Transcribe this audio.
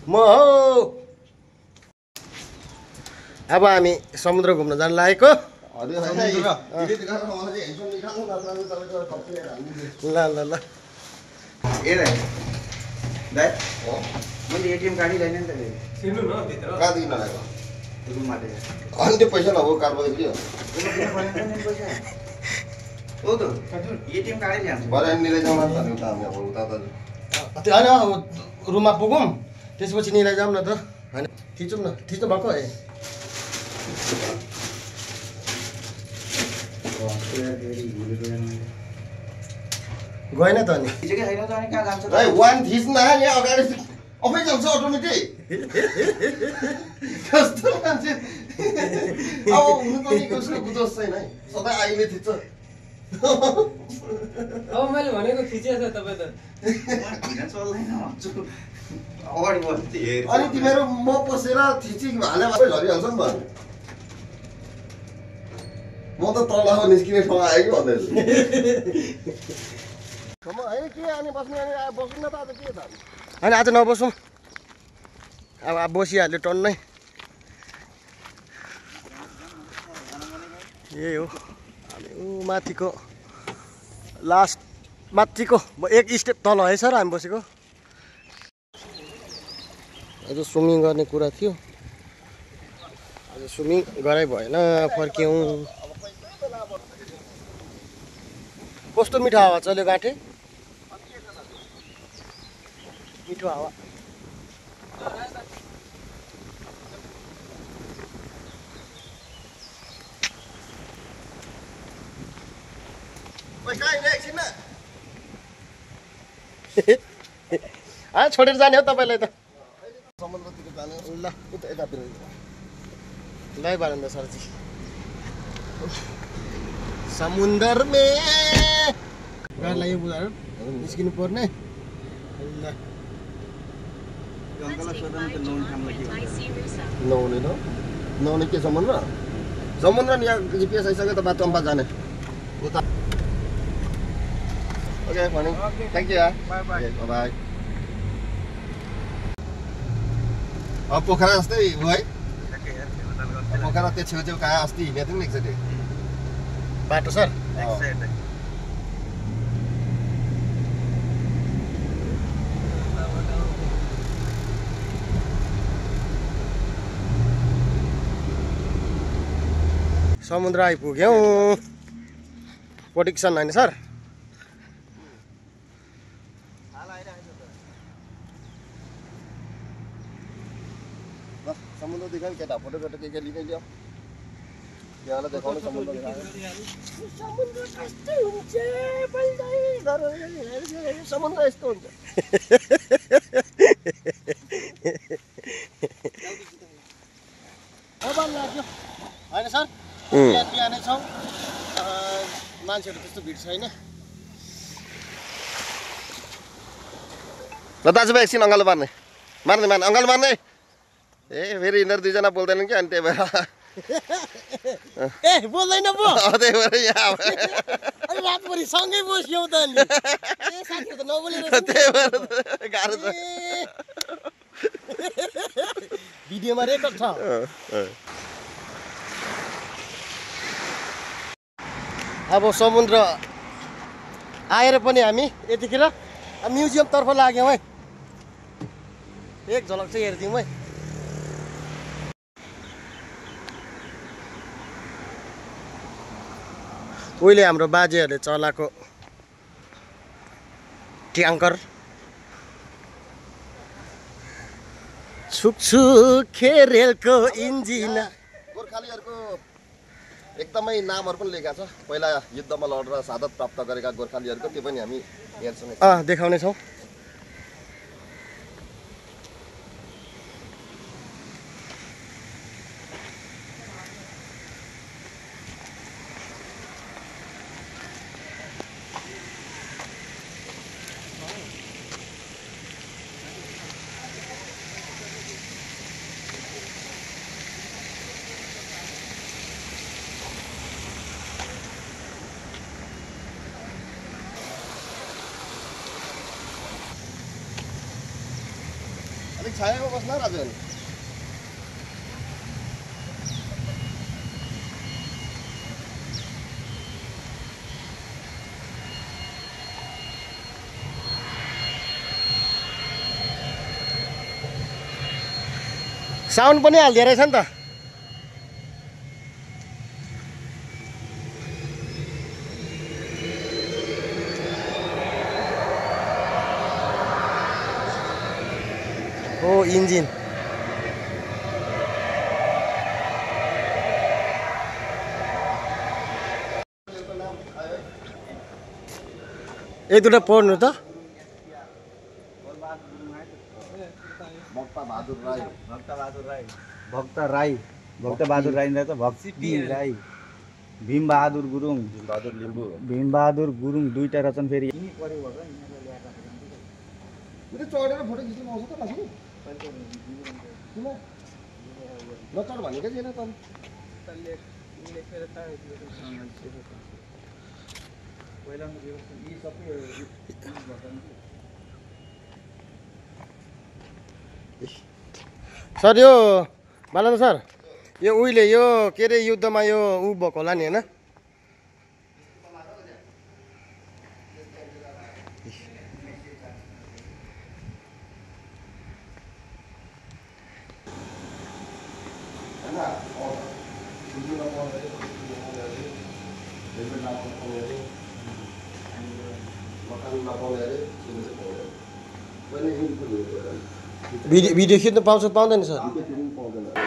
म हो। अब हामी समुद्र घुम्न जान लागेको। ल ल ल मैले एटिएम कार्ड ल्याइन नि त छिर्नु न भित्र कहाँ दिन लागेको रुममा अनि त्यो पैसा नभएको कार्डबाट के हो हो त एटिएम कार्डै ल्याउँछ भरे निलैजाउँ न त उता हामी अब उता त त्यो होइन अब रुममा पुगौँ त्यसपछि निलैजाउँ न त होइन थिचौँ न थिच्नु भएको है गएन त अनि वान थिच्न यहाँ अगाडि अफै जान्छ अटोमेटिक कस्तो मान्छे अब हुनु त नि कसको बुझोस् छैन है सधैँ आइले थिच्छ अब मैले भनेको थिचेछ तपाईँ त अगाडि बस्दै हेर्छु अनि तिमीहरू म पसेर थिची हाले भए झरिहाल्छ नि त म त तल निस्किने ठाउँ आयो कि भन्दैछु होइन के अनि बस्ने अनि बस्नु न त आज के छ होइन आज नबसौँ अब बसिहाल्यो टन्नै यही हो हामी ऊ माथिको लास्ट माथिको एक स्टेप तल है सर हामी बसेको आज स्विमिङ गर्ने कुरा थियो आज स्विमिङ गराइ भएन फर्क्यौँ कस्तो मिठो हावा चल्यो गाँठे मिठो हावा छोडेर जाने हो तपाईँलाई त समुद्रतिर जाने ल उता यतातिर ल बारन्दा सरजी समुन्दर में गाडीलाई यो बुझाएर निस्किनु पर्ने ल नहुने न नहुने के समुद्र समुद्र नि यहाँ जिपिएस आइसक्यो त बाटो चम्पा जाने उता okay morning thank you by by अब पोखरा जस्तै हो है पोखरा त्यो छेउछेउ कहाँ अस्ति हिँडेको थियौँ नि एकचोटि बाटो सर समुद्र आइपुग्यौँ प्रोटेक्सन होइन सर समुद्र देखायो केटा फोटो फोटो के लिँदै ल्याऊ यहाँलाई देखाउनु समुद्र समुद्र कस्तो हुन्छ समुद्र यस्तो हुन्छ लाग्यो होइन सर बिहानै छौँ मान्छेहरू त्यस्तो भिड छैन ल दाजुभाइ एकछिन अँगालो मार्ने अँगालो मार्ने ए फेरि यिनीहरू दुईजना बोल्दैनन् कि अनि त्यही भएर ए बोल्दैन पो त्यही भएर यहाँ रातभरि सँगै बस्यौ त नि साथीहरू त नबोलेर त्यही भएर गाह्रो छ भिडियोमा रेकर्ड छ अब समुद्र आएर पनि हामी यतिखेर म्युजियमतर्फ लाग्यौँ है एक झलक चाहिँ हेरिदिउँ है उहिले हाम्रो बाजेहरूले चलाएको ट्याङ्कर छुकछुके रेलको इन्जिन गोर्खालीहरूको एकदमै नामहरू पनि लेखेको छ पहिला युद्धमा लडेर शहादत प्राप्त गरेका गोर्खालीहरूको त्यो पनि हामी हेर्छौँ देखाउनेछौँ छायामा बस्न राजु अनि साउन्ड पनि हालिदिए रहेछ नि त ओ इन्जिन एक दुटा पढ्नु त भक्त राई भक्तबहादुर राई त भक्ति राई भीमबहादुर गुरुङ भीमबहादुर गुरुङ दुईटा रचन फेरि चढेर फोटो खिच्नु पाउँछ त मासु किन नचढ भनेकै छैन त सर यो बालन्द्र सर यो उहिले यो के अरे युद्धमा यो ऊ भएको होला नि होइन भिडियो खिच्नु पाउँछ पाउँदैन सर